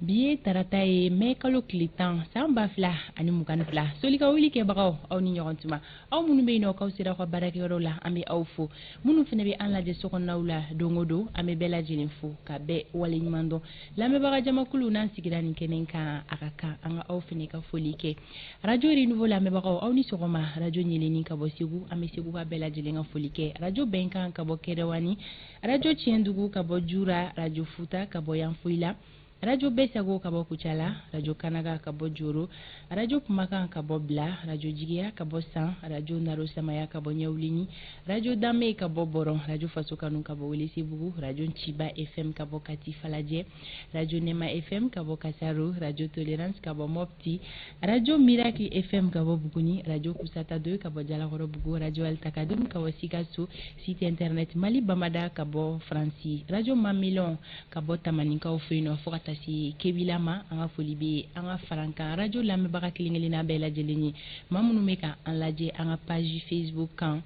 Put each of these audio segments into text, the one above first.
Bi ye tarata ye, mɛ kalo tile 10 san 2022. Soli ka wuli kɛbagaw, aw ni ɲɔgɔn tuma. Aw minnu bɛ yen nɔ k'aw sera aw ka baarakɛyɔrɔ la, an bɛ aw fo. Minnu fana bɛ an lajɛ sokɔnɔnaw la don o don, an bɛ bɛɛ lajɛlen fo ka bɛɛ waleɲuman dɔn. Lamɛnbaga jamakulu, n'an sigira nin kɛnɛ kan, a ka kan an ka aw fana ka foli kɛ. Radio Renouveau lamɛnbagaw, aw ni sɔgɔma. Radio Ɲeleni ka bɔ Segu, an bɛ Segu ka bɛɛ lajɛlen ka foli kɛ. Radio Bɛnkan ka bɔ Kɛrɛwani, Radio Tiɲɛdugu ka bɔ Jura, Radio Futa ka bɔ Yanfoyila, Radio Bɛsago ka bɔ Kucala, Radio Kanaga ka bɔ Joro, Radio Kumakan ka bɔ Bila, Radio Jigiya ka bɔ San, Radio Naro Samaya ka bɔ Ɲɛwulini, Radio Danbe ka bɔ Bɔrɔn, Radio Faso Kanu ka bɔ Welesebugu, Radio Nciba FM ka bɔ Kati Falajɛ, Radio Nema FM ka bɔ Kasaro, Radio Tolérance ka bɔ Mopti, Radio Miracle FM ka bɔ Buguni, Radio Kusata 2 ka bɔ Jalakɔrɔbugu, Radio Altakadum ka bɔ Sikaso, site internet Mali Bamada ka bɔ Faransi, Radio Mamilɔn ka bɔ Tamaninkaw fɛ yen nɔ, fo ka taa se Kebila ma. An ka foli bɛ an ka farankan radio lamɛnbaga kelen kelenna bɛɛ lajɛlen ye. Maa minnu bɛ ka an lajɛ an ka page Facebook kan,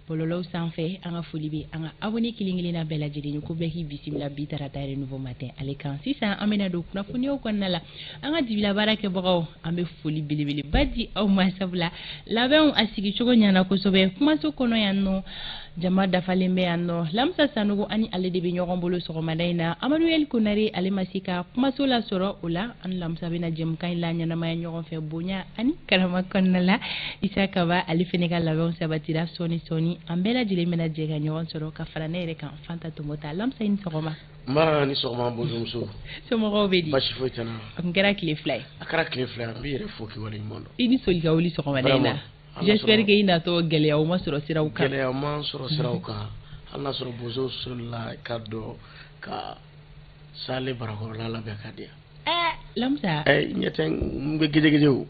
bɔlɔlɔw sanfɛ, an ka foli bɛ an ka abonné kelen kelenna bɛɛ lajɛlen ye, ko bɛɛ k'i bisimila bi tarata Renouveau Matin ale kan. Sisan an bɛna don kunnafoniyaw kɔnɔna la. An ka dibila baara kɛbagaw, an bɛ foli belebeleba di aw ma, sabula labɛnw a sigicogo ɲɛna kosɛbɛ. Kumaso kɔnɔ yan nɔ, jama dafalen bɛ yan nɔ. Lamisa Sanogo ani ale de bɛ ɲɔgɔn bolo sɔgɔmada in na. Amadu El Konare, ale ma se ka kumaso lasɔrɔ, o la an Lamisa bɛna jɛmukan in la ɲɛnamaya ɲɔgɔn fɛ bonya ani karama kɔnɔna la. Isa Kaba, ale fana ka labɛnw sabatira. Sɔɔni sɔɔni an bɛɛ lajɛlen bɛna jɛ ka ɲɔgɔn sɔrɔ ka fara ne yɛrɛ kan, Fanta Tomota. Lamisa, i ni sɔgɔma. Nba, ni sɔgɔma, bozomuso. Somɔgɔw bɛ di? Basi foyi tɛ n na. A kun kɛra tile 2 ye. A kɛra tile 2 ye. An b'i yɛrɛ fo k'i waleɲuman dɔn. I ni soli ka wuli sɔgɔmada in na. J'espère que i natɔ, gɛlɛyaw ma sɔrɔ siraw kan. Gɛlɛyaw ma sɔrɔ siraw kan, hali n'a sɔrɔ bozow solila ka dɔn ka sale barakɔrɔla labɛn ka di yan. Ɛɛ Lamisa. Ɛ, ɲɛ tɛ n bɛ gejegej o.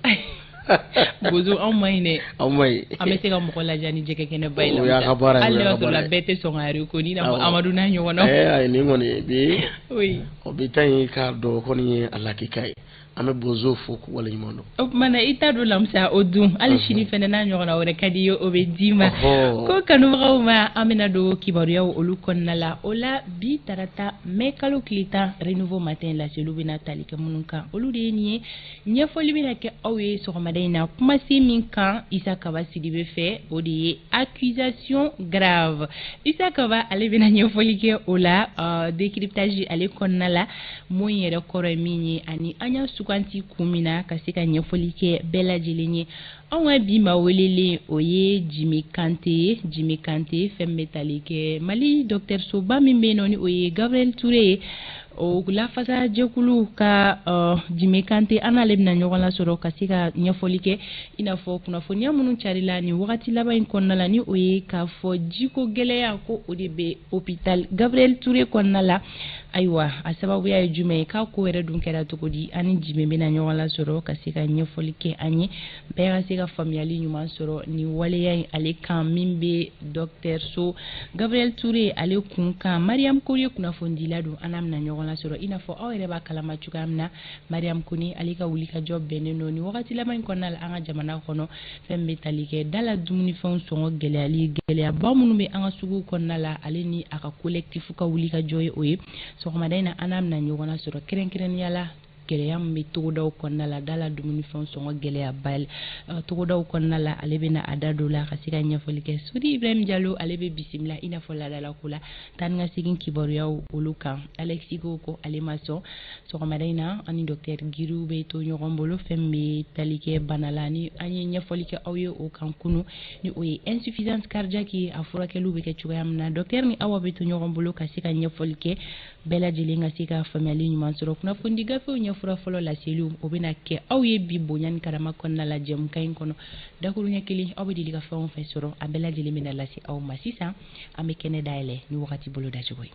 Bozo, anw ma ɲi dɛ. Aw ma ɲi. An bɛ se ka mɔgɔ lajɛ ni jɛgɛ kɛnɛba ye. O y'a ka baara ye. Hali n'a sɔrɔ la bɛɛ tɛ sɔn ka ko n'i n'a fɔ Amadu n'a ɲɔgɔnnaw. Ɛɛ ayi, nin kɔni bi. Oui. O bi ta in, k'a dɔn kɔni ye a lakika ye. An bɛ bozo fo k'u waleɲuman dɔn. O tuma na i t'a don Lamisa, o dun hali sini fɛnɛ n'a ɲɔgɔnna wɛrɛ ka di i ye, o bɛ d'i ma. Ko kanubagaw ma, an bɛna don kibaruyaw olu kɔnɔna la. O la bi tarata mɛ kalo tile 10, Renouveau Matin laseliw bɛna tali kɛ minnu kan, olu de ye nin ye. Ɲɛfɔli bɛna kɛ aw ye sɔgɔmada in na kumasen min kan Isa Kaba Sidibe fɛ, o de ye accusation grave. Isa Kaba, ale bɛna ɲɛfɔli kɛ o la décryptage ale kɔnɔna la, mun yɛrɛ kɔrɔ ye min ye ani an y'a suganti kun min na, ka se ka ɲɛfɔli kɛ bɛɛ lajɛlen ye. Anw ka bi maa welelen, o ye Jimi Kante ye. Jimi Kante, fɛn bɛ tali kɛ Mali dɔgɔtɔrɔsoba min bɛ yen nɔ, ni o ye Gabriel Touré ye, o lafasajɛkulu ka Jimi Kante, an n'ale bɛna ɲɔgɔn lasɔrɔ ka se ka ɲɛfɔli kɛ, i n'a fɔ kunnafoniya minnu carila nin wagati laban in kɔnɔna la, ni o ye k'a fɔ jiko gɛlɛya ko o de bɛ hôpital Gabriel Touré kɔnɔna la. Ayiwa, a sababuya ye jumɛn ye, k'a ko yɛrɛ dun kɛra cogo di? An ni Jimi bɛna ɲɔgɔn lasɔrɔ ka se ka ɲɛfɔli kɛ an ye, bɛɛ ka se ka faamuyali ɲuman sɔrɔ nin waleya in ale kan min bɛ dɔgɔtɔrɔso Gabriel Touré ale kun kan. Mariam Kone, kunnafonidila don, an n'a bɛna ɲɔgɔn lasɔrɔ. I n'a fɔ aw yɛrɛ b'a kalama cogoya min na, Mariam Kone, ale ka wulikajɔ bɛnnen don nin wagati laban in kɔnɔna la an ka jamana kɔnɔ, fɛn bɛ tali kɛ da la dumunifɛnw sɔngɔ gɛlɛyali, gɛlɛyaba minnu bɛ an ka suguw kɔnɔna la, ale ni a ka collectif ka wulikajɔ ye o ye. Sɔgɔmada in na, an n'a bɛna ɲɔgɔn lasɔrɔ kɛrɛnkɛrɛnnenya la gɛlɛya min bɛ togodaw kɔnɔna la, da la dumunifɛnw sɔngɔ gɛlɛyaba togodaw kɔnɔna la, ale bɛna a da don la ka se ka ɲɛfɔli kɛ. Sudi Ibrahim Jalo, ale bɛ bisimila i n'a fɔ laadalako la, taa ni ka segin kibaruyaw olu kan. Alexi ko ale ma sɔn. Sɔgɔmada in na, an ni docteur Giriw bɛ to ɲɔgɔn bolo, fɛn min bɛ tali kɛ bana la ni an ye ɲɛfɔli kɛ aw ye o kan kunu, ni o ye insuffisance cardiaque ye, a furakɛliw bɛ kɛ cogoya min na. Docteur ni Awa bɛ to ɲɔgɔn bolo ka se ka ɲɛfɔli kɛ, bɛɛ lajɛlen ka se ka faamuyali ɲuman sɔrɔ. Kunnafoni gafew ɲɛfura fɔlɔ laseliw, o bɛna kɛ aw ye bi bonya ni karama kɔnɔna la jɛmukan in kɔnɔ. Dakuruɲɛ kelen, aw bɛ deli ka fɛn o fɛn sɔrɔ, a bɛɛ lajɛlen bɛna lase aw ma. Sisan an bɛ kɛnɛ dayɛlɛ ni wagati bolo dacogo ye.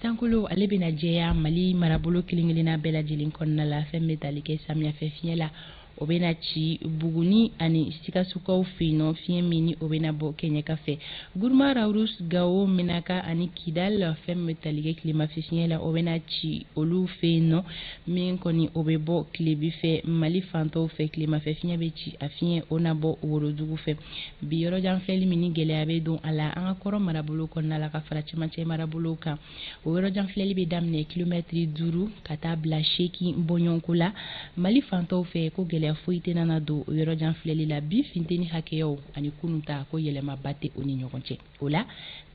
Sankolo ale bɛna jɛya Mali marabolo kelen kelenna bɛɛ lajɛlen kɔnɔna la, fɛn bɛ tali kɛ samiyɛfɛ fiɲɛ la. O bɛna ci Buguni ani Sikasokaw fɛ yen nɔ, fiɲɛ min ni o bɛna bɔ kɛɲɛka fɛ. Guruma Rawurus, Gawo, Menaka ani Kidal, fɛn min bɛ tali kɛ tilemafɛ fiɲɛ la, o bɛna ci olu fɛ yen nɔ, min kɔni o bɛ bɔ tilebi fɛ. Mali fantɔw fɛ, tilemafɛ fiɲɛ bɛ ci, a fiɲɛ o na bɔ worodugu fɛ. Bi yɔrɔjan filɛli min ni gɛlɛya bɛ don a la an ka kɔrɔ marabolo kɔnɔna la ka fara cɛmancɛ marabolo kan, o yɔrɔjan filɛli bɛ daminɛ kilomɛtiri 5 ka taa bila 8 bɔɲɔgɔnko la. Mali fantɔw fɛ, ko gɛlɛya foyi tɛna na don o yɔrɔjan filɛli la. Bi funteni hakɛyaw ani kunun ta, ko yɛlɛmaba tɛ o ni ɲɔgɔn cɛ. O la,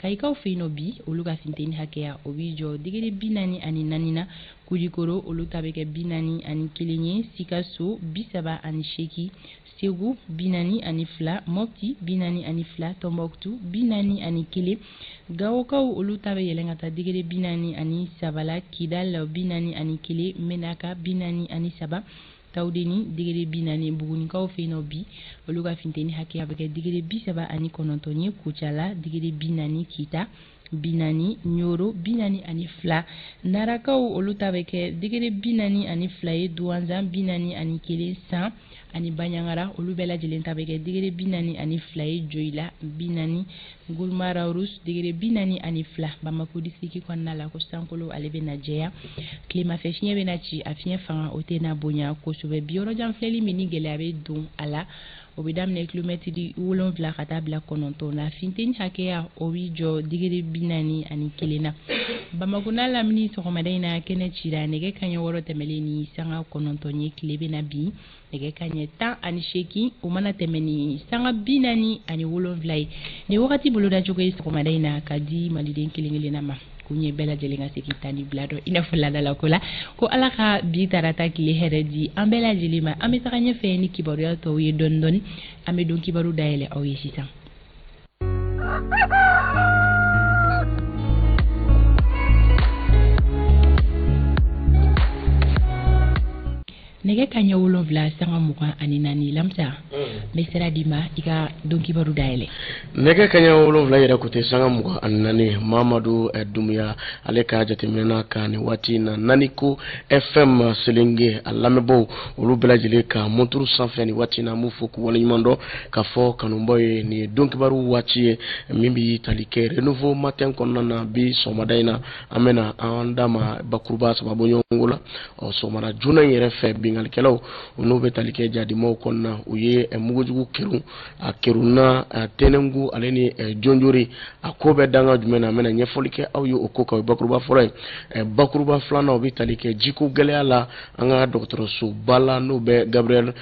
Kayikaw fɛ yen nɔ bi, olu ka funteni hakɛya o b'i jɔ degré 44 na. Kulikoro, olu ta bɛ kɛ 41 ye. Sikaso, 38. Segu, 42. Mɔpti, 42. Tɔnbɔkutu, 41. Gawokaw, olu ta bɛ yɛlɛn ka taa degré 43 la. Kidal, 41. Menaka, 43. Tawudeni, degré 40. Bugunikaw fɛ yen nɔ bi, olu ka funteni hakɛya bɛ kɛ degré 39 ye. Kucala, degré 40. Kita, 40. Ɲoro, 42. Narakaw, olu ta bɛ kɛ degré 42 ye. Duwanzan, 41. San ani Baɲangara, olu bɛɛ lajɛlen ta bɛ kɛ degré 42 ye. Joyila, 40. Guruma Rawurus, degré 42. Bamako district kɔnɔna la, ko sankolo ale bɛ na jɛya, tilemafɛ fiɲɛ bɛ na ci, a fiɲɛ fanga o tɛ na bonya kosɛbɛ. Bi yɔrɔjan filɛli min ni gɛlɛya bɛ don a la, o bɛ daminɛ kilomɛtiri 7 ka taa bila 9 na. Funteni hakɛya o b'i jɔ degré 41 na. Bamako n'a lamini, sɔgɔmada in na kɛnɛ cira nɛgɛ kanɲɛ 6 tɛmɛlen ni sanga 9 ye. Tile bɛ na bin nɛgɛ kanɲɛ 18, o mana tɛmɛ ni sanga 47 ye. Nin wagati bolodacogo ye sɔgɔmada in na ka di maliden kelen kelenna ma kun ye bɛɛ lajɛlen ka se k'i ta ni bila dɔn, i n'a fɔ laadala ko la, ko Ala ka bi tarata tile hɛrɛ di an bɛɛ lajɛlen ma. An bɛ taga ɲɛfɛ ni kibaruya tɔw ye dɔɔni dɔɔni. An bɛ don kibaru dayɛlɛ aw ye sisan. Nɛgɛ kanɲɛ 7 sanga 24. Lamisa, n bɛ sira d'i ma, i ka don kibaru dayɛlɛ. Nɛgɛ kanɲɛ 7 yɛrɛ ko tɛ sanga 24. Mamadu Dumuya ale ka jateminɛ na ka nin waati in na, Naniko FM Selenge a lamɛnbaaw olu bɛɛ lajɛlen ka monturu sanfɛ nin waati in na, an b'u fo k'u waleɲuman dɔn k'a fɔ kanubaw ye nin ye don kibaru waati ye min bɛ tali kɛ Renouveau Matin kɔnɔna na. Bi sɔgɔmada in na, an bɛna an da ma bakuruba saba bɔɲɔgɔnko la. Ɔ, sɔgɔmada joona in yɛrɛ fɛ, binkalikɛlaw n'o bɛ tali kɛ jadimaw kɔnɔna, u ye mugujugu kerun, a kerunna Tɛnɛngu ale ni Jonjori. A ko bɛ danga jumɛn na, an bɛna ɲɛfɔli kɛ aw ye o ko kan. O ye bakuruba fɔlɔ ye. Bakuruba filanan, o bɛ tali kɛ jiko gɛlɛya la an ka dɔgɔtɔrɔsoba la, n'o bɛ Gabriel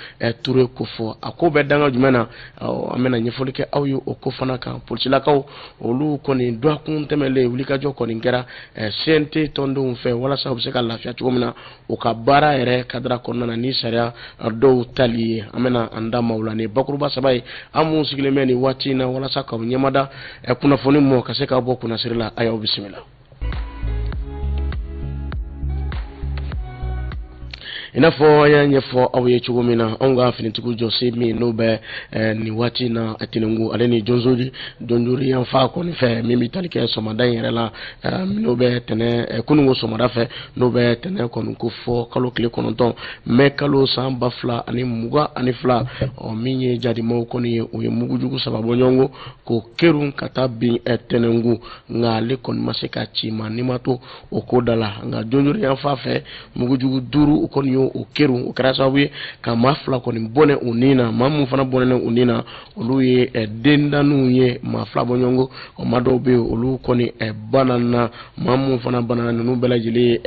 Touré kofɔ. A ko bɛ danga jumɛn na, an bɛna ɲɛfɔli kɛ aw ye o ko fana kan. Polisilakaw olu kɔni dɔgɔkun tɛmɛlen, wulikajɔ kɔni kɛra CNT tɔndenw fɛ walasa u bɛ se ka lafiya cogo min na u ka baara yɛrɛ kadara kɔnɔna na ni sariya dɔw tali ye. An bɛna an da maaw la. Nin bakuruba saba ye an minnu sigilen bɛ nin waati in na walasa k'aw ɲɛmada kunnafoni mɔ ka se k'aw bɔ kunnasiri la. A y'aw bisimila. I n'a fɔ an y'a ɲɛfɔ aw ye cogo min na, anw ka finitigiw jɔsen min n'o bɛ nin waati in na Tɛnɛngu ale ni Jonjori Jonjori yanfan kɔni fɛ, min bɛ tali kɛ sɔgɔmada in yɛrɛ la, n'o bɛ tɛnɛ kununko sɔgɔmada fɛ, n'o bɛ tɛnɛ kɔni ko fɔ kalo tile 9 mɛ kalo san 2022. Ɔ, min ye jadimaw kɔni ye, o ye mugujugu saba bɔ ɲɔgɔn kɔ k'o kerun ka taa bin Tɛnɛngu, nka ale kɔni ma se ka ci ma ni ma to o ko da la. Nka Jonjori yanfan fɛ, mugujugu 5 o kɔni y'o kerun, o kɛra sababu ye ka maa 2 kɔni bɔnɛ u ni na. Maa mun fana bɔnɛna u ni na, olu ye dendaninw ye, maa 2 bɔ ɲɔgɔn kɔ. O maa dɔw bɛ yen, olu kɔni banana. Maa mun fana banana, ninnu bɛɛ lajɛlen ye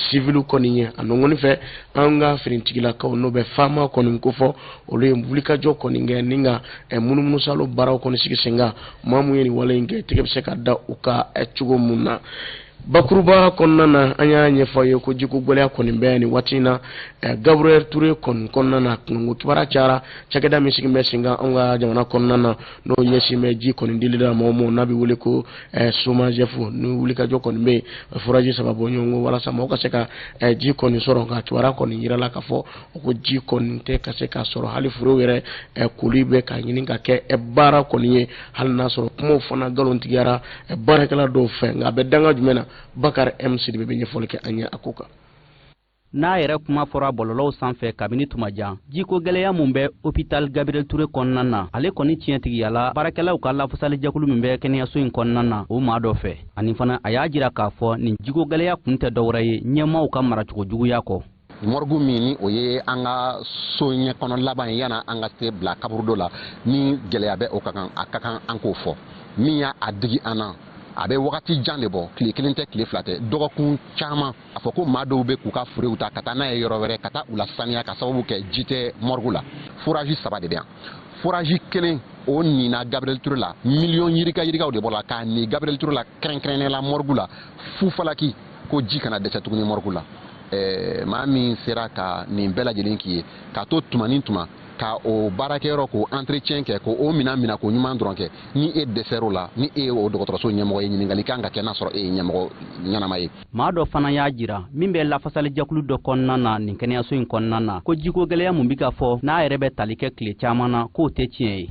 siviliw kɔni ye. A nɔgɔni fɛ, an ka finitigilakaw n'o bɛ faama kɔni kofɔ, olu ye wulikajɔ kɔni kɛ ni ka munumunusalo baaraw kɔni sigi sen kan. Maa mun ye nin wale in kɛ, tɛgɛ bɛ se ka da u ka cogo mun na. Bakuruba kɔnɔna na, an y'a ɲɛfɔ aw ye ko jiko gɛlɛya kɔni bɛ nin waati in na Gabriel Touré kɔni kɔnɔna na. Kununko kibaruya cayara cakɛda min sigilen bɛ sen kan anw ka jamana kɔnɔna na, n'o ɲɛsin bɛ ji kɔni dili la mɔgɔw ma, n'a bɛ wele ko SOMAGEF, ni wulikajɔ kɔni bɛ yen, forage saba bɔ ɲɔgɔn kɔ walasa mɔgɔw ka se ka ji kɔni sɔrɔ. Nka kibaruya kɔni yirala k'a fɔ ko ji kɔni tɛ ka se ka sɔrɔ, hali forow yɛrɛ koli bɛ ka ɲini ka kɛ baara kɔni ye, hali n'a sɔrɔ kumaw fana nkalontigiyara baarakɛla dɔw fɛ. Nka a bɛ danga jumɛn na, Bakari M Sidibe bɛ ɲɛfɔli kɛ an ye a ko kan. N'a yɛrɛ kuma fɔra bɔlɔlɔw sanfɛ kabini tuma jan, jiko gɛlɛya mun bɛ hôpital Gabriel Touré kɔnɔna na, ale kɔni tiɲɛtigiyala baarakɛlaw ka lafasalijɛkulu min bɛ kɛnɛyaso in kɔnɔna na, o maa dɔ fɛ. Ani fana a y'a jira k'a fɔ nin jiko gɛlɛya kun tɛ dɔwɛrɛ ye ɲɛmaaw ka maracogo juguya kɔ. Morgue min ni o ye an ka so ɲɛkɔnɔ laban ye yanni an ka se bila kaburudo la, ni gɛlɛya bɛ o ka kan, a ka kan an k'o fɔ. Min y'a digi an na, a bɛ wagati jan de bɔ, tile kelen tɛ, tile fila tɛ, dɔgɔkun caman. A fɔ ko maa dɔw bɛ k'u ka furew ta ka taa n'a ye yɔrɔ wɛrɛ, ka taa u la saniya ka sababu kɛ ji tɛ morgue la. Forage 3 de bɛ yan. Forage kelen o nina Gabriel Touré la, miliyɔn yirika yirikaw de bɔra k'a ni Gabriel Touré la, kɛrɛnkɛrɛnnenya la morgue la, fufalaki ko ji kana dɛsɛ tuguni morgue la. Maa min sera ka nin bɛɛ lajɛlen k'i ye, k'a to tuma ni tuma ka o baarakɛyɔrɔ k'o entretien kɛ, k'o minɛn minɛ k'o ɲuman dɔrɔn kɛ, ni e dɛsɛr'o la, ni e ye o dɔgɔtɔrɔso ɲɛmɔgɔ ye, ɲininkali kan ka kɛ n'a sɔrɔ e ye ɲɛmɔgɔ ɲɛnama ye. Maa dɔ fana y'a jira min bɛ lafasalijɛkulu dɔ kɔnɔna na nin kɛnɛyaso in kɔnɔna na, ko jiko gɛlɛya mun bɛ ka fɔ n'a yɛrɛ bɛ tali kɛ tile caman na, k'o tɛ tiɲɛ ye.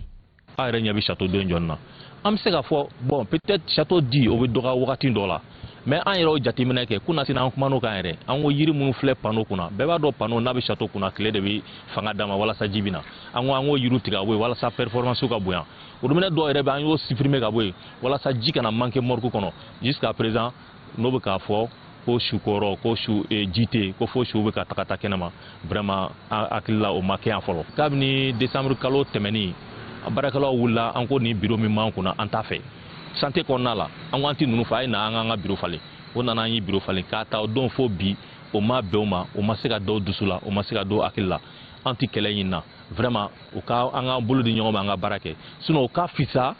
A yɛrɛ ɲɛ bɛ château den jɔni na, an bɛ se k'a fɔ bon peut-être château di o bɛ dɔgɔya wagati dɔ la, mais an yɛrɛ y'o jateminɛ kɛ kunasini an kumana o kan yɛrɛ. An ko yiri minnu filɛ panneau kunna, bɛɛ b'a dɔn panneau n'a bɛ château kunna, tile de bɛ fanga d'a ma walasa ji bɛ na. An ko an k'o yiriw tigɛ ka bɔ yen walasa performance ka bonya. Robinet dɔw yɛrɛ bɛ, an y'o supprimer ka bɔ yen walasa ji kana manquer morgue kɔnɔ. Jusqu'à présent n'o bɛ k'a fɔ ko su kɔrɔ ko su ji tɛ yen, ko fo su bɛ ka taga taa kɛnɛma, vraiment an hakili la o ma kɛ yan fɔlɔ. Kabini décembre kalo tɛmɛnen, baarakɛlaw wulila, an ko nin bureau min b'an kunna an t'a fɛ. Santé kɔnɔna la, an ko an tɛ ninnu fɛ, a ye na an k'an ka bureau falen. O nana an ye bureau falen k'a ta o don fo bi, o ma bɛn o ma, o ma se ka dɔw dusu la, o ma se ka dɔw hakili la. An tɛ kɛlɛ ɲini na, vraiment o ka an k'an bolo di ɲɔgɔn ma, an ka baara kɛ, sinon o ka fisa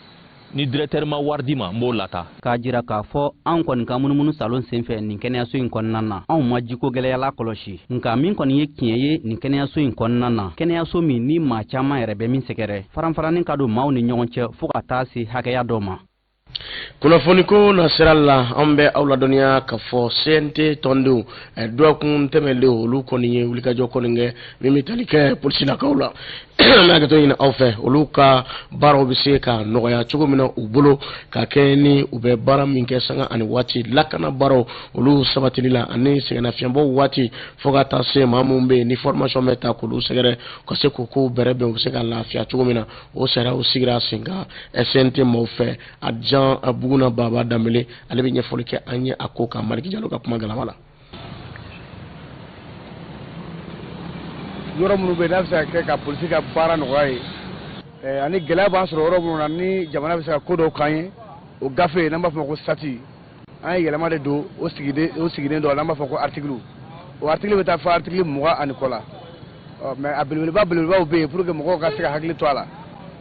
ni directeur ma wari di ma, n b'o lata. K'a jira k'a fɔ anw kɔni ka munumunu salon senfɛ nin kɛnɛyaso in kɔnɔna na, anw ma jiko gɛlɛya la kɔlɔsi. Nka min kɔni ye tiɲɛ ye nin kɛnɛyaso in kɔnɔna na, kɛnɛyaso min ni maa caman yɛrɛ bɛ min sɛgɛrɛ, faranfaranin ka don maaw ni ɲɔgɔn cɛ fo ka taa se hakɛya dɔ ma. Kunnafoniko nasira la, an bɛ aw ladɔnniya k'a fɔ CNT tɔndenw dɔgɔkun tɛmɛnlen, olu kɔni ye wulikajɔ kɔni kɛ min bɛ tali kɛ polisilakaw la. An bɛ hakɛto ɲini aw fɛ, olu ka baaraw bɛ se ka nɔgɔya cogo min na u bolo, ka kɛ ni u bɛ baara min kɛ sanga ani waati, lakana baaraw olu sabatili la ani sɛgɛnnafiɲɛbɔ waati, fo ka taa se maa minnu bɛ yen ni formation bɛ ta k'olu sɛgɛrɛ, ka se k'u kow bɛrɛbɛn, u bɛ se ka lafiya cogo min na. O sariyaw sigira sen kan CNT maaw fɛ. Adjan Buguna Baba Danbele, ale bɛ ɲɛfɔli kɛ an ye a ko kan Maliki Jalo ka kuma galama la. Yɔrɔ minnu bɛ yen n'a bɛ se ka kɛ ka polisi ka baara nɔgɔya ye, ani gɛlɛya b'an sɔrɔ yɔrɔ minnu na ni jamana bɛ se ka ko dɔw k'an ye, o gafe n'an b'a fɔ ma ko statut, an ye yɛlɛma de don o sigiden dɔ la n'an b'a fɔ ko article. O article bɛ taa fɔ article 20 ani kɔ la. Mais a belebeleba belebelebaw bɛ yen pour que mɔgɔw ka se ka hakili to a la.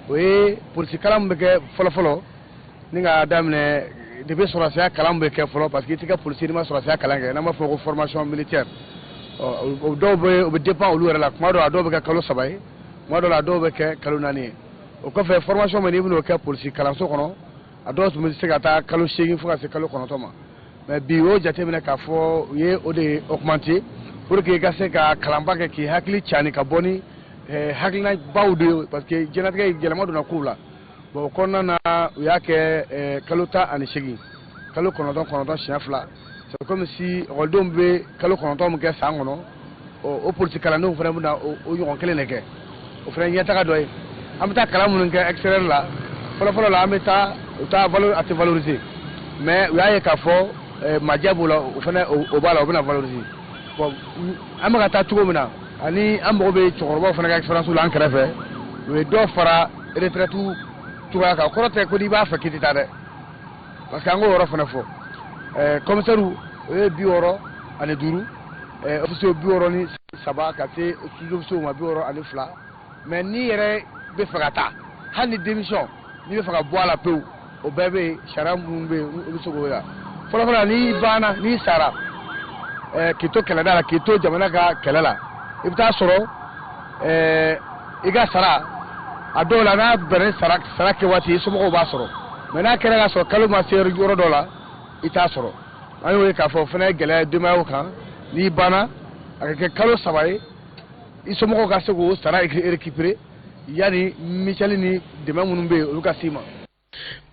O ye polisi kalan min bɛ kɛ fɔlɔ-fɔlɔ ni k'a daminɛ depuis sɔrɔdasiya kalan bɛ kɛ fɔlɔ, parce que i tɛ kɛ polisi n'i ma sɔrɔdasiya kalan kɛ, n'an b'a fɔ ko formation militaire. O dɔw bɛ, o bɛ dépend olu yɛrɛ la. Tuma dɔw a dɔw bɛ kɛ kalo 3 ye, tuma dɔw la a dɔw bɛ kɛ kalo 4 ye. O kɔfɛ, formation min n'i bɛn'o kɛ polisi kalanso kɔnɔ, a dɔw tun bɛ se ka taa kalo 8 fo ka se kalo 9 ma. Mais bi, o y'o jateminɛ k'a fɔ u ye o de augmenter pour que i ka se ka kalanba kɛ k'i hakili cani ka bɔ ni hakilinabaw de ye, parce que diɲɛlatigɛ yɛlɛma donna kow la. Bon, o kɔnɔna na, u y'a kɛ kalo 18, kalo 9 9 siɲɛ fila. C'est comme si ekɔlidenw bɛ kalo 9 min kɛ san kɔnɔ, o polisi kalandenw fana bɛna o ɲɔgɔn kelen de kɛ. O fana ye ɲɛtaga dɔ ye. An bɛ taa kalan minnu kɛ extérieur la, fɔlɔ-fɔlɔ la an bɛ taa u t'a valeur, a tɛ valoriser, mais u y'a ye k'a fɔ majɛ b'o la, o fana o b'a la, o bɛna valoriser. Bon, an bɛ ka taa cogo min na, ani an mago bɛ cɛkɔrɔbaw fana ka expérience la an kɛrɛfɛ, u ye dɔ fara retraite cogoya kan. O kɔrɔ tɛ ko n'i b'a fɛ k'i tɛ taa dɛ, parce que an k'o yɔrɔ fana fɔ. Commissaire o ye 65, officier 63 ka se sous-officier ma 62. Mais n'i yɛrɛ bɛ fɛ ka taa, hali ni démission, n'i bɛ fɛ ka bɔ a la pewu, o bɛɛ bɛ yen. Sariya minnu bɛ yen, o bɛ se k'o yira. Fɔlɔ-fɔlɔ, n'i banna, n'i sara k'i to kɛlɛda la, k'i to jamana ka kɛlɛ la, i bɛ taa sɔrɔ i ka sara, a dɔw la n'a bɛnna ni sara kɛ waati, i somɔgɔw b'a sɔrɔ. Mais n'a kɛra k'a sɔrɔ kalo ma se yɔrɔ dɔ la, i t'a sɔrɔ. An y'o ye k'a fɔ o fana ye gɛlɛya ye denbayaw kan. N'i banna, a ka kɛ kalo 3 ye, i somɔgɔw ka se k'o sara récupérer yanni mutuelle ni dɛmɛ minnu bɛ yen, olu ka s'i ma.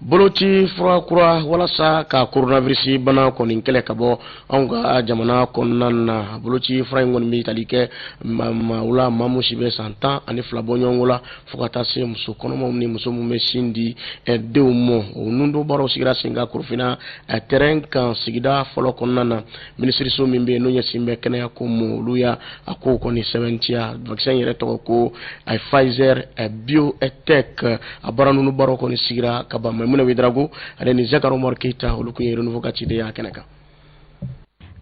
Boloci fura kura walasa ka coronavirus bana kɔni kɛlɛ ka bɔ anw ka jamana kɔnɔna na. Boloci fura in kɔni bɛ tali kɛ maaw la, maa min si bɛ san 12 bɔ ɲɔgɔn la, fo ka taa se muso kɔnɔmaw ni muso minnu bɛ sin di denw ma. O nundo baaraw sigira sen kan Korofina terrain kan, sigida fɔlɔ kɔnɔna na. Minisiriso min bɛ yen n'o ɲɛsin bɛ kɛnɛya ko ma, olu y'a a ko kɔni sɛbɛntiya. Vaccin yɛrɛ tɔgɔ ko Pfizer BioNTech. A baara ninnu baaraw kɔni sigira ka ban. Maimuna Ouedraogo ale ni Zakari Umar Keita, olu kun ye Renouveau ka ciden y'a kɛnɛ kan.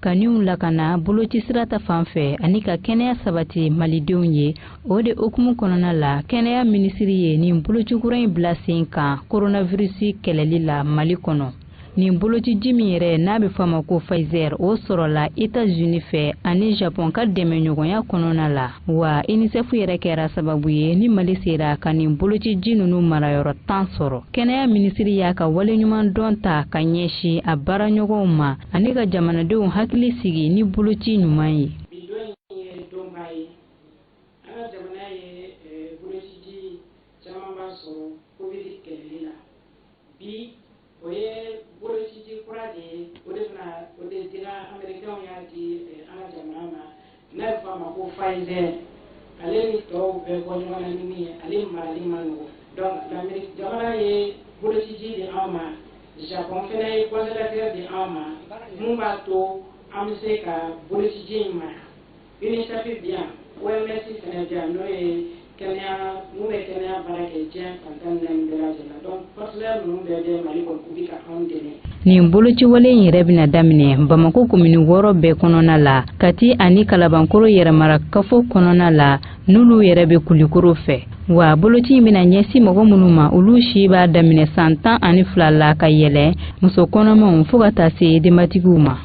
Ka niw lakana boloci sira ta fan fɛ ani ka kɛnɛya sabati malidenw ye, o de hukumu kɔnɔna la, kɛnɛya minisiri ye nin boloci kura in bila sen kan coronavirus kɛlɛli la Mali kɔnɔ. Nin bolociji min yɛrɛ n'a bɛ fɔ a ma ko Pfizer, o sɔrɔla États-Unis fɛ ani Japon ka dɛmɛɲɔgɔnya kɔnɔna la. Wa UNICEF yɛrɛ kɛra sababu ye ni Mali sera ka nin bolociji ninnu marayɔrɔ 10 sɔrɔ. Kɛnɛya minisiri y'a ka waleɲuman dɔn ta ka ɲɛsin a baaraɲɔgɔnw ma ani ka jamanadenw hakili sigi ni boloci ɲuman ye. Bi don in ye donba ye. An ka jamana ye bolociji camanba sɔrɔ Covid kɛlɛli la. Bi, o ye bolociji kura de ye, o de fana o de dira Américains y'a di an ka jamana ma, n'a bɛ fɔ a ma ko Pfizer. Ale ni tɔw bɛɛ bɔ ɲɔgɔn na ni min ye, ale marali ma nɔgɔn. Donc l'Amérique jamana ye bolociji di anw ma, Japon fana ye congélateur di anw ma mun b'a to an bɛ se ka bolociji in mara. UNICEF bi yan, OMS fana bi yan, n'o ye kɛnɛya mun bɛ kɛnɛya baara kɛ diɲɛ fan 14 bɛɛ lajɛlen na. Donc partenaire ninnu bɛɛ bɛ Mali kɔnɔ, k'u bɛ ka anw dɛmɛ. Nin bolociwale in yɛrɛ bɛna daminɛ Bamako komini 6 bɛɛ kɔnɔna la, Kati ani Kalabankoro yɛrɛmara kafo kɔnɔna la, n'olu yɛrɛ bɛ Kulikoro fɛ. Wa boloci in bɛna ɲɛsin mɔgɔ minnu ma, olu si b'a daminɛ san 12 la ka yɛlɛ, muso kɔnɔmaw fo ka taa se denbatigiw ma.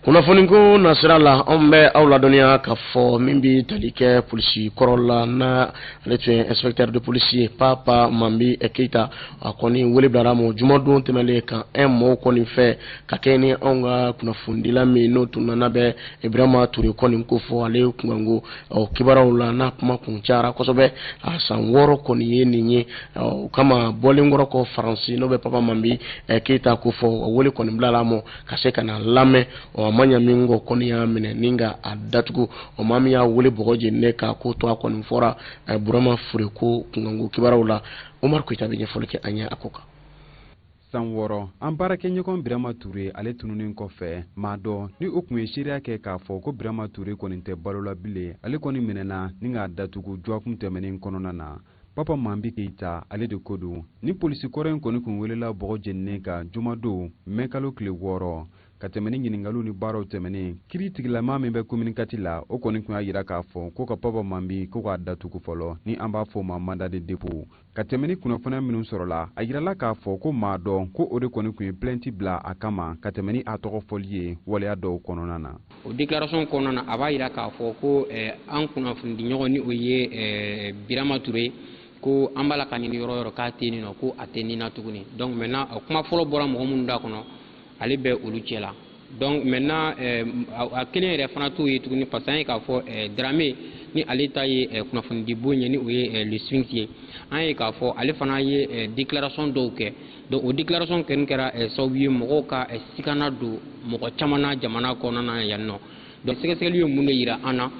Kunnafoniko nasira la, anw bɛ aw ladɔnniya ka fɔ min bɛ tali kɛ polisi kɔrɔ la, na ale tun ye inspecteur de police ye, Papa Mambi Keita, a kɔni wele bilara ma jumadon tɛmɛlen kan un mɔɔw kɔni fɛ ka kɛ ni anw ka kunnafonidila min n'o tun nana bɛ Ibrahima Toure kɔni ko fɔ ale kunkanko ɔ kibaruyaw la, n'a kuma kun cayara kosɛbɛ. A san 6 kɔni ye nin ye. O kama bɔlen kɔrɔ kɔ Faransi, n'o bɛ Papa Mambi Keita ko fɔ, o wele kɔni bilala ma ka se ka na lamɛn. Ɔ a ma ɲa min kɔ kɔni y'a minɛ ni ka a datugu. O maa min y'a wele bɔgɔ jeninen k'a ko to, a kɔni fɔra Burama Fure ko kunkanko kibaruyaw la. Omar Koyita bɛ ɲɛfɔli kɛ an ye a ko kan. San 6 an baarakɛɲɔgɔn Birama Ture, ale tununnen kɔfɛ, maa dɔ ni o tun ye seereya kɛ k'a fɔ ko Birama Ture kɔni tɛ balo la bilen, ale kɔni minɛna ni k'a datugu dɔgɔkun tɛmɛnen kɔnɔna na. Papa Mambi Keita, ale de ko don. Ni polisi kɔrɔ in kɔni kun welela bɔgɔ jeninen kan jumadon mɛ kalo tile 6, ka tɛmɛ ni ɲininkaliw ni baaraw tɛmɛnen, kiiri tigilama min bɛ commune 4 la, o kɔni tun y'a yira k'a fɔ ko ka Papa Mambi ko k'a datugu fɔlɔ, ni an b'a fɔ o ma mandat de dépôt. Ka tɛmɛ ni kunnafoniya minnu sɔrɔla, a yirala k'a fɔ ko maa dɔ ko o de kɔni tun ye plainte bila a kama ka tɛmɛ ni a tɔgɔ fɔli ye waleya dɔw kɔnɔna na. O déclaration kɔnɔna na, a b'a yira k'a fɔ ko an kunnafonidiɲɔgɔn ni o ye Birama Ture, ko an b'a la ka ɲini yɔrɔ yɔrɔ k'a tɛ yen nɔ, ko a tɛ nin na tuguni. Donc maintenant, kuma fɔlɔ bɔra mɔgɔ minnu da kɔnɔ, ale bɛ olu cɛ la. Donc maintenant, a kelen yɛrɛ fana t'o ye tuguni, parce que an ye k'a fɔ Dramé ni ale ta ye kunnafonidi bon ye, ni o ye Le Sphinx ye, an ye k'a fɔ ale fana ye déclaration dɔw kɛ. Donc o déclaration kɛni kɛra sababu ye mɔgɔw ka sigana don mɔgɔ caman na jamana kɔnɔna na yan nɔ. Donc sɛgɛsɛgɛli ye mun de yira an na?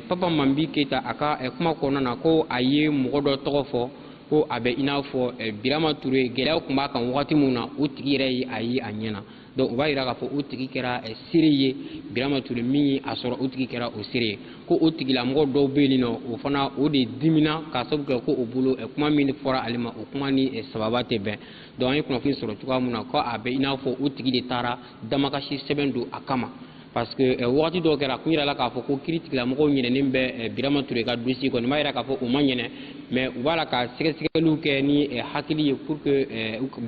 Papa Mambi Keita, a ka kuma kɔnɔna na, ko a ye mɔgɔ dɔ tɔgɔ fɔ ko a bɛ i n'a fɔ Birama Ture, gɛlɛyaw tun b'a kan wagati min na, o tigi yɛrɛ ye a ye a ɲɛ na. Donc o b'a yira k'a fɔ o tigi kɛra seere ye Birama Ture min ye a sɔrɔ, o tigi kɛra o seere ye. Ko o tigilamɔgɔ dɔw bɛ yen nɔ, o fana o de dimina k'a sababu kɛ ko o bolo kuma min fɔra ale ma, o kuma ni sababa tɛ bɛn. Donc an ye kunnafoni sɔrɔ cogoya min na, ko a bɛ i n'a fɔ o tigi de taara damakasi sɛbɛn don a kama, parce que wagati dɔw kɛra, a kun yirala k'a fɔ ko kiiri tigilamɔgɔw ɲinɛnen bɛ Birama Ture ka dossier kɔ. Nin b'a yira k'a fɔ o ma ɲinɛ, mais u b'a la ka sɛgɛsɛgɛliw kɛ ni hakili ye pour que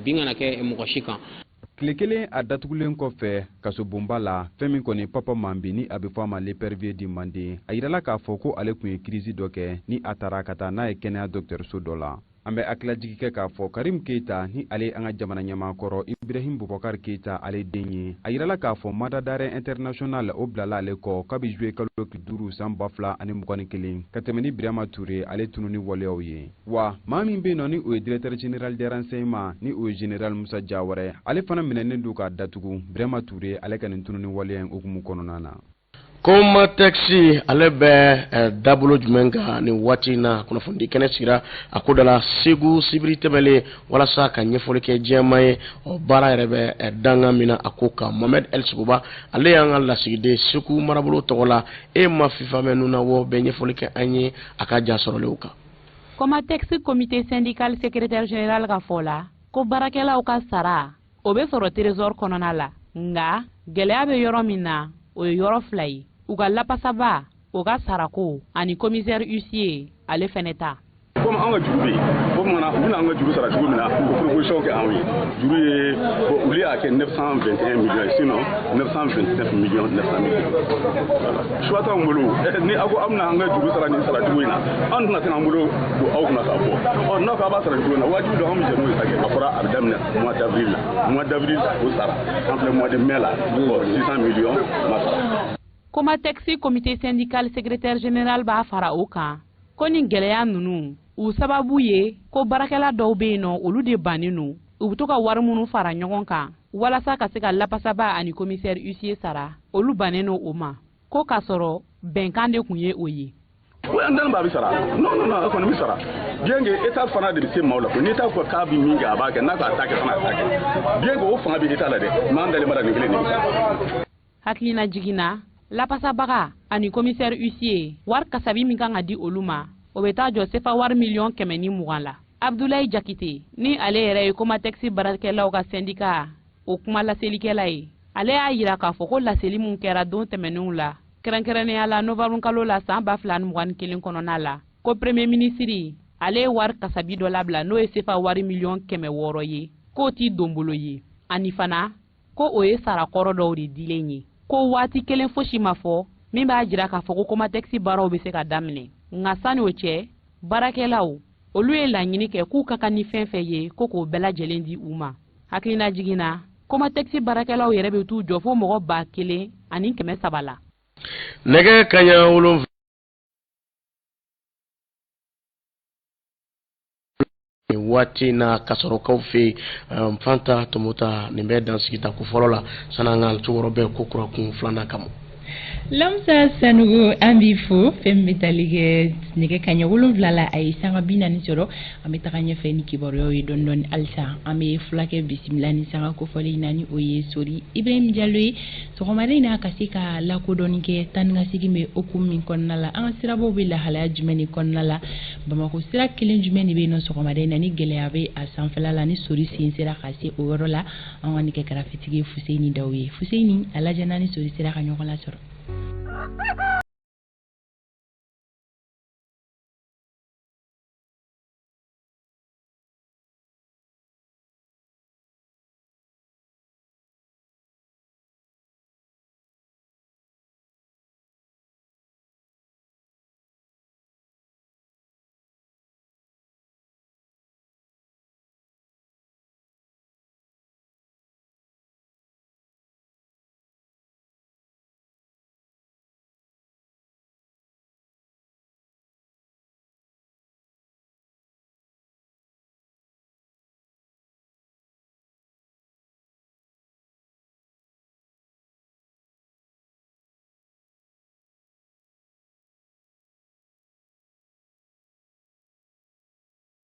bin kana kɛ mɔgɔ si kan. Tile kelen a datugulen kɔfɛ kasobonba la, fɛn min kɔni Papa Mambi ni a bɛ fɔ a ma L'épervier di Manden, a yirala k'a fɔ ko ale tun ye crise dɔ kɛ ni a taara ka taa n'a ye kɛnɛya dɔgɔtɔrɔso dɔ la. An bɛ hakililajigi kɛ k'a fɔ Karim Keita ni ale an ka jamana ɲɛmaa kɔrɔ Ibrahim Boubacar Keita ale den ye. A yirala k'a fɔ mandat d'arrêt international o bilala ale kɔ kabi juillet kalo tile 5 san 2021 ka tɛmɛ ni Birama Toure ale tununi waleyaw ye. Wa maa min bɛ yen nɔ ni o ye directeur général des renseignements ni o ye général Musa Jawara, ale fana minɛnen don k'a datugu Birama Toure ale ka nin tununi waleya in hukumu kɔnɔna na. Comatex ale bɛ dabolo jumɛn kan nin waati in na? Kunnafonidi kɛnɛ sigira a ko da la Segu sibiri tɛmɛlen walasa ka ɲɛfɔli kɛ jɛma ye ɔ baara yɛrɛ bɛ danga min na a ko kan. Mohamed El Sogoba ale y'an ka lasigiden Segu marabolo tɔgɔ la. E ma fifa mɛn nuna wɔ bɛ ɲɛfɔli kɛ an ye a ka ja sɔrɔlenw kan. Comatex comité syndical secrétaire général ka fɔ la ko baarakɛlaw ka sara o bɛ sɔrɔ trésor kɔnɔna la, nka gɛlɛya bɛ yɔrɔ min na, o ye yɔrɔ fila ye: u ka lapasaba o ka sarako ani commissaire huissier ale fɛnɛ ta. Komi an ka juru bɛ yen, o tuma na u bɛna an ka juru sara cogo min na, o proposition kɛ anw ye. Juru ye, bon, olu y'a kɛ 921 millions ye, sinon 929 millions 900 millions. Voilà, choix t'anw bolo. Ni aw ko aw bɛna an ka juru sara nin sara cogo in na, an tɛna se k'an bolo don aw kunna k'a bɔ. Ɔ n'aw ko aw b'a sara cogo in na, wajibi don, anw bɛ jɛ n'o ye sa kɛ. A fɔra a bɛ daminɛ mois d'avril la. Mois d'avril o sara, an filɛ mois de mai la, bon, 600 millions ma sara. Comatex comité syndical secrétaire général b'a fara o kan ko nin gɛlɛya ninnu u sababu ye ko baarakɛla dɔw bɛ yen nɔ, olu de bannen don u bɛ to ka wari minnu fara ɲɔgɔn kan walasa ka se ka lapasaba ani commissaire huissier sara, olu bannen don o ma, ko k'a sɔrɔ bɛnkan de tun ye o ye. An dalen b'a bɛ sara. Non, non, non, a kɔni bɛ sara, bien que état fana de bɛ se maaw la ko ni état ko k'a bɛ min kɛ, a b'a kɛ. N'a ko a t'a kɛ fana, a t'a kɛ, bien que o fanga bɛ état la dɛ, mais an dalen b'a la nin kelen de bɛ sara. Hakilina jiginna, lapasabaga ani commissaire huissier wari kasabi min kan ka di olu ma, o bɛ taa jɔ sefa wari miliyɔn 120 la. Abdulayi Jakite ni ale yɛrɛ ye Comatex baarakɛlaw ka syndicat o kuma laselikɛla ye, ale y'a yira k'a fɔ ko laseli min kɛra don tɛmɛnenw la, kɛrɛnkɛrɛnnenya la novembre kalo la san 2021 kɔnɔna la, ko premier ministre ale ye wari kasabi dɔ labila, n'o ye sefa wari miliyɔn 600 ye, k'o t'i donbolo ye, ani fana ko o ye sara kɔrɔ dɔw de dilen ye, ko waati kelen fosi ma fɔ min b'a jira k'a fɔ ko Comatex baaraw bɛ se ka daminɛ. Nka sani o cɛ, baarakɛlaw olu ye laɲini kɛ k'u ka kan ni fɛn fɛn ye, ko k'o bɛɛ lajɛlen di u ma. Hakilina jiginna, Comatex baarakɛlaw yɛrɛ bɛ t'u jɔ fo mɔgɔ 1300 la. Nɛgɛ kaɲa 7 waati na ka sɔrɔ kaw fɛ yen. Fanta Tomota, nin bɛ dansigi ta ko fɔlɔ la san'an ka cɛkɔrɔba bɛɛ ko kura kun filanan kama. Lamsa Sanugu, an b'i fo. Fɛn min bɛ tali kɛ nɛgɛ kaɲɛ 7 la, a ye sanga 40 sɔrɔ. An bɛ taga ɲɛfɛ ni kibaruyaw ye dɔɔni dɔɔni. Halisa an bɛ fulakɛ bisimila ni sanga kofɔlen na, ni o ye Sori Ibrahim Jalo ye. Sɔgɔmada in na, ka se ka lakodɔnni kɛ taa ni ka segin bɛ hukumu min kɔnɔna la, an ka sirabaw bɛ lahalaya jumɛn de kɔnɔna la, Bamakɔ sira kelen jumɛn de bɛ yen nɔ sɔgɔmada in na ni gɛlɛya bɛ a sanfɛla la, ni Sori sen sera ka se o yɔrɔ la. An ka nɛgɛ karafetigi ye Fuseni Daw ye. Fuseni, a lajɛ n'a ni Sori sera ka ɲɔgɔn lasɔrɔ.